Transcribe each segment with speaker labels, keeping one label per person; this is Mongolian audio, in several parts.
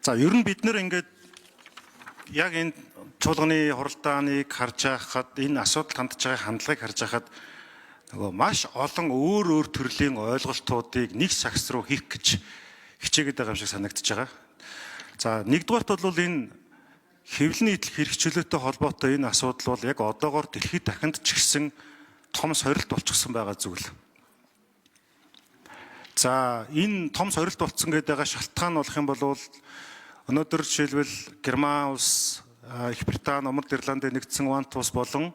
Speaker 1: За, ер нь бид нар ингээд яг энэ чуулганы хуралдааныг харж байхад, энэ асуудал хандж байгаа хандлагыг харж байхад нөгөө маш олон өөр өөр төрлийн ойлголтуудыг нэг сагс руу хийх гэж хичээгээд байгаа юм шиг санагдаж байгаа. За, нэгдүгээрт бол энэ хэвлэл нийтлэх эрх чөлөөтэй холбоотой энэ асуудал бол яг одоогоор дэлхийд дахинд ч гэсэн том сорилт болчихсон байгаа зүйл. За, энэ том сорилт болцсон гэдэг байгаа шалтгаан болох юм бол өнөөдөр жишээлбэл Герман улс, Их Британи, Умард Ирландын нэгдсэн Вант улс болон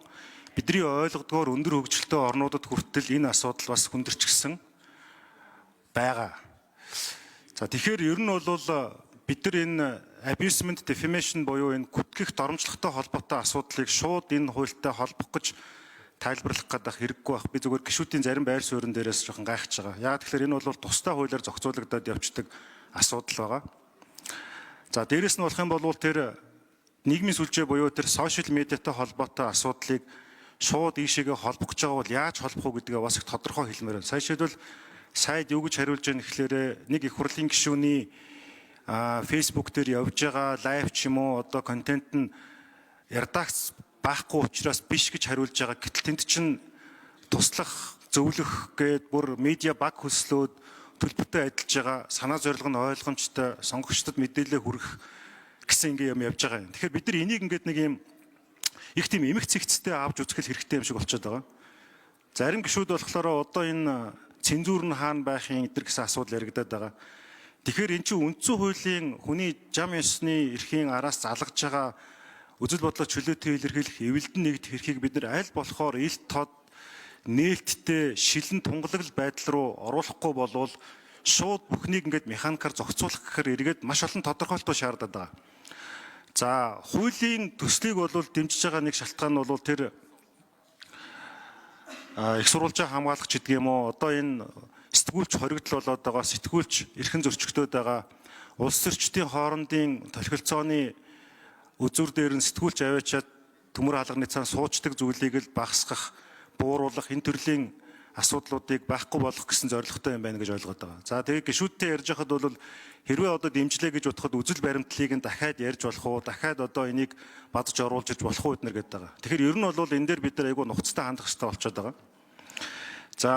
Speaker 1: бидний ойлгодгоор өндөр хөгжилтэй орнуудад хүртэл энэ асуудал бас хүндэрчгсэн байгаа. За, тэгэхээр ер нь бол бид нар энэ abusement, defamation буюу энэ гүтгэх доромжлохтой холбоотой асуудлыг шууд энэ хуультай холбох гэж тайлбарлах гэдэг хэрэггүй байх. Би зүгээр гишүүдийн зарим байр суурин дээрээс жоохон гайхаж байгаа. Яг тэгэхээр энэ бол тусдаа хуулиар зохицуулагдаад явцдаг асуудал байгаа. За, дээрэс нь болох юм бол тэр нийгмийн сүлжээ буюу тэр social media тай холбоотой асуудлыг шууд ийшээгээ холбох гэж байгаа бол яаж холбох уу гэдгээ бас их тодорхой хэлмээр байна. Сая жишээлбэл сайд юу гэж хариулж байгаа гэхлээрэ нэг их хурлын гишүүний Facebook дээр явж байгаа live ч юм уу одоо контент нь редакц байхгүй учраас биш гэж хариулж байгаа. Гэтэл тэнд чинь туслах, зөвлөх гээд бүр медиа баг хөслөөд төлбөртэй ажиллаж байгаа, санаа зорилго нь ойлгомжтой, сонгогчдод мэдээлэл хүргэх гэсэн ингээ юм явж байгаа юм. Тэгэхээр бид нар энийг ингээд нэг юм их тийм эмх цэгцтэй авч үзэх хэрэгтэй юм шиг болчиход байгаа. Зарим гишүүд болохоор одоо энэ цензуур нь хаана байх юм эдэр гэсэн асуудал яригадаад байгаа. Тэгэхээр эн чинь үндсэн хуулийн хүний зам ёсны эрхийн араас залгаж байгаа үзэл бодлоо чөлөөтэй илэрхийлэх, эвлэдэн нэгдэх эрхийг бид нар аль болохоор ил тод нээлттэй шилэн тунгалаг байдал руу оруулахгүй болвол шууд бүхнийг ингээд механикаар зохицуулах гэхээр эргээд маш олон тодорхойлолтууд шаардаад байгаа. За, хуулийн төслийг бол дэмжиж байгаа нэг шалтгаан нь бол тэр их сурвалжаа хамгаалах ч гэдэг юм уу, одоо энэ сэтгүүлч хоригдол болоод байгаа, сэтгүүлч эрхэн зөрчигдөд байгаа, улс төрчдийн хоорондын тохиролцооны үзүүр дээр нь сэтгүүлч аваачаад төмөр хаалганы цаана суучдаг зүйлийг л багасгах, бууруулах, энэ төрлийн асуудлуудыг байхгүй болгох гэсэн зорилготой юм байна гэж ойлгоод байгаа. За, тэгээ гишүүдтэй ярьж байхад бол хэрвээ одоо дэмжлээ гэж бодоход үзэл баримтлалыг нь дахиад ярьж болох уу, дахиад одоо энийг бадж оруулж иж болох уу эднэр гэдэг байгаа. Тэгэхээр ер нь бол энэ дээр бид нар айгүй нухацтай хандах хэрэгтэй болчиход байгаа. За,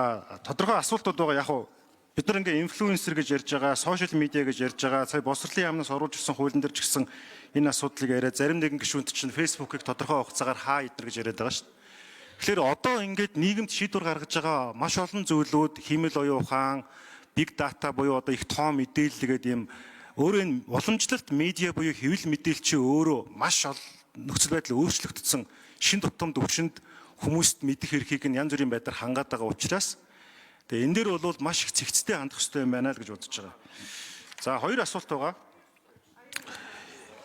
Speaker 1: тодорхой асуултууд байгаа. Яг уу бид нар ингээ инфлюенсер гэж ярьж байгаа, social media гэж ярьж байгаа. Сая боловсролын яамнаас оруулж ирсэн хуулийн дээр ч гэсэн энэ асуудлыг яриа. Зарим нэгэн гишүүнт чинь Facebook-ыг тодорхой хугацаагаар хаа идэр гэж яриад байгаа шүү дээ. Тэгэхээр одоо ингээд нийгэмд шийдвэр гаргаж байгаа маш олон зүйлүүд хиймэл оюун ухаан, big data буюу одоо их тоон мэдээлэл гэдэг юм өөрөө энэ уламжлалт медиа буюу хэвлэл мэдээлэл чи өөрөө маш нөхцөл байдал өөрчлөгдсөн шин тутам төвшөнд хүмүүст мэдэх эрхийг нь янз бүрийн байдлаар хангаад байгаа учраас тэгээ энэ дээр бол маш их цэгцтэй хандах хэрэгтэй юм байна л гэж бодож байгаа. За, хоёр асуулт байгаа.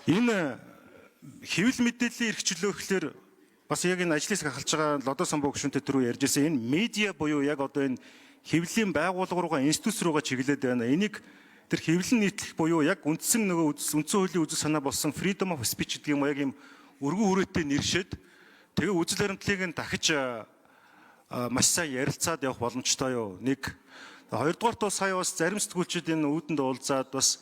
Speaker 1: Энэ хэвлэл мэдээллийн эрх чөлөө гэхлээр бас яг энэ ажлыг ахалж байгаа Лодой Самбуу гишүүнтэй түрүү ярьж байсан энэ медиа буюу яг одоо энэ хэвлэлийн байгууллага руугаа, институт руугаа чиглээд байна. Энийг тэр хэвлэн нийтлэх буюу яг үндсэн нөгөө үндсэн хуулийн үзэл санаа болсон freedom of speech гэдэг юм уу, яг юм өргөн хүрээтэй нэршээд тэгээ үзэл баримтлалыг нь дахиж маш сайн ярилцаад явах боломжтой юу? Нэг, хоёрдугаарт бас сая бас зарим сэтгүүлчид энэ үүдэнд уулзаад бас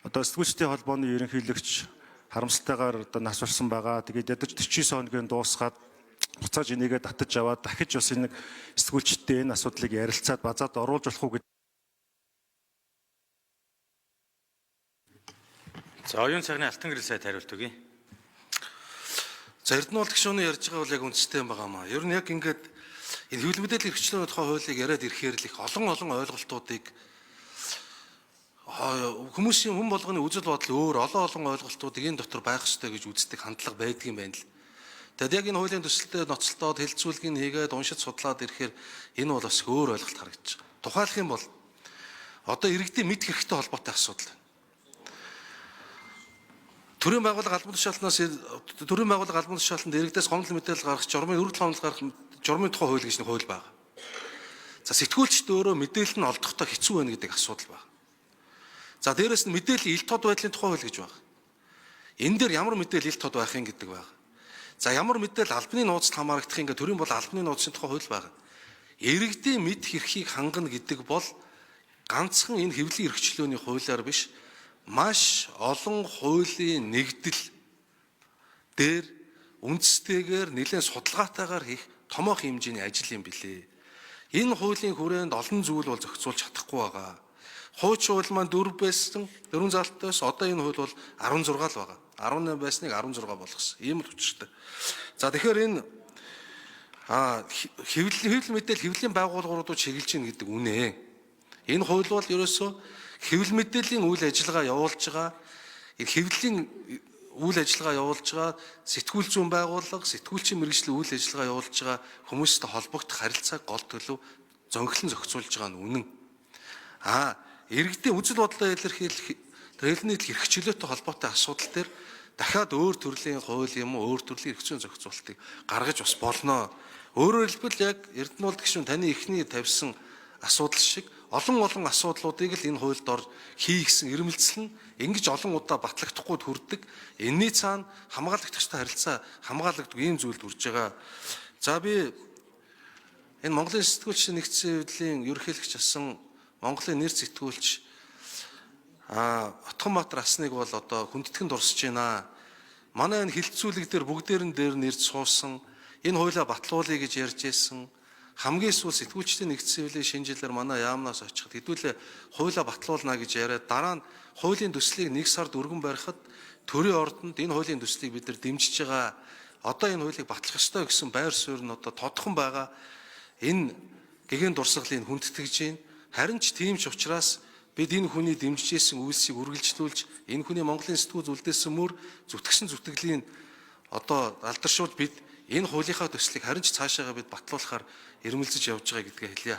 Speaker 1: одоо сэтгүүлчдийн холбооны ерөнхийлөгч харамсалтайгаар одоо нас барсан байгаа. Тэгээд ядаж 49 хоногийн дуусгаад буцааж энийгээ татаж аваад дахиж бас энэ сэтгүүлчдтэй энэ асуудлыг ярилцаад базаад оруулж болох уу гэж.
Speaker 2: За, оюун сайхны алтан гэрэл сайд хариулт өгье.
Speaker 3: За, Эрдэнэ бол гишүүний ярьж байгаа бол яг үндэстэй юм байгаа маа. Ер нь яг ингээд энэ хэвлэл мэдээллийн эрх чөлөөний тухай хуулийг яриад ирэхээр л их олон олон ойлголтуудыг хүмүүсийн хүн болгоны үзэл бодол өөр, олон олон ойлголтуудыг энэ дотор байх ёстой гэж үздэг хандлага байдаг юм байна л. Тэгэд яг энэ хуулийн төсөлтөд ноцолдоод хэлцүүлгийг хийгээд уншиж судлаад ирэхээр энэ бол бас өөр ойлголт харагдаж байгаа. Тухайлах юм бол одоо иргэдийн мэдэх эрхтэй холбоотой асуудал. Төрийн байгууллага албан тушаалтнаас төрийн байгууллага албан тушаалтанд иргэдээс гомдол мэдээлэл гаргах, журмын өргөдөл гомдол гаргах журмын тухай хууль гэж нэг хууль байна. За, сэтгүүлчд өөрөө мэдээлэл нь олдохдоо хэцүү байна гэдэг асуудал байна. За, дээрэс нь мэдээллийн ил тод байдлын тухай хууль гэж байна. Энэ дээр ямар мэдээлэл ил тод байх юм гэдэг байна. За, ямар мэдээлэл албаны нууцд хамаарагдах юм гэ төрийн бол албаны нууцын тухай хууль байна. Иргэдийн мэдэх эрхийг хангана гэдэг бол ганцхан энэ хэвлэлийн эрх чөлөөний хуулиар биш, маш олон хуулийн нэгдэл дээр үндэстэйгээр нэлээд судалгаатайгаар хийх томоох хэмжээний ажил юм билээ. Энэ хуулийн хүрээнд олон зүйл бол зохицуулж чадахгүй байгаа. Хуучин хууль маань 4 байсан, 4 залтаас одоо энэ хууль бол 16 л байгаа. 18 байсныг 16 болгосон. Ийм л учиртай. За тэгэхээр энэ хэвлэл мэдээлэл хэвлэлийн байгууллагууд чиглэж гин гэдэг үнэ. Энэ хууль бол ерөөсөө хэвлэл мэдээллийн үйл ажиллагаа явуулж байгаа хэвлэлийн үйл ажиллагаа явуулж байгаа сэтгүүл зүйн байгууллага, сэтгүүлчийн мэргэжлийн үйл ажиллагаа явуулж байгаа хүмүүстэй холбогдох харилцааг гол төлөв зөнхлөн зохицуулж байгаа нь үнэн. Иргэдийн үзэл бодлоо илэрхийлэх хэлний эрх чөлөөтэй холбоотой асуудал дээр дахиад өөр төрлийн хууль юм уу, өөр төрлийн эрх зүйн зохицуултыг гаргаж бас болно. Өөрөөр хэлбэл яг Эрдэнэт гишүүн таны эхний тавьсан асуудал шиг олон олон асуудлуудыг л энэ хуульд ор хийгсэн ирмэлцэл нь ингэж олон удаа батлагдахгүй төрдөг. Энийний цаана хамгаалагдагчтай харилцаа хамгаалагддаг ийм зүйлд хүрж байгаа. За би энэ Монголын сэтгүүлч нэгдсэн хэвлэлийн ерөнхийлөгч асан Монголын нэр сэтгүүлч Отгонбаатар асныг бол одоо хүндэтгэн дурсаж байна. Манай энэ хилцүүлэг дээр бүгдээрэн дээр нэрд суусан энэ хуулиа батлуулъя гэж ярьж байсан. Хамгийн сүүл сэтгүүлчдийн нэгдсэн хэвлэлийн шинэ жилээр манай яамнаас очиход хэдүүлээ хуулиа батлуулна гэж яриад дараа нь хуулийн төслийг 1 сард өргөн барихад төрийн ордонд энэ хуулийн төслийг бид нар дэмжиж байгаа. Одоо энэ хуулийг батлах ёстой гэсэн байр суурь нь одоо тодхон байгаа. Энэ гэгээн дурсгалыг хүндэтгэж байна. Харин ч тийм ч учраас бид энэ хүний дэмжижсэн үйлсийг үргэлжлүүлж энэ хүний Монголын сэтгүүл үлдээсэн мөр зүтгэсэн зүтгэлийн одоо алдаршуулж бид энэ хуулийнхаа төслийг харин ч цаашаага бид батлуулахаар эрмэлзэж явж байгаа гэдгээ хэлье.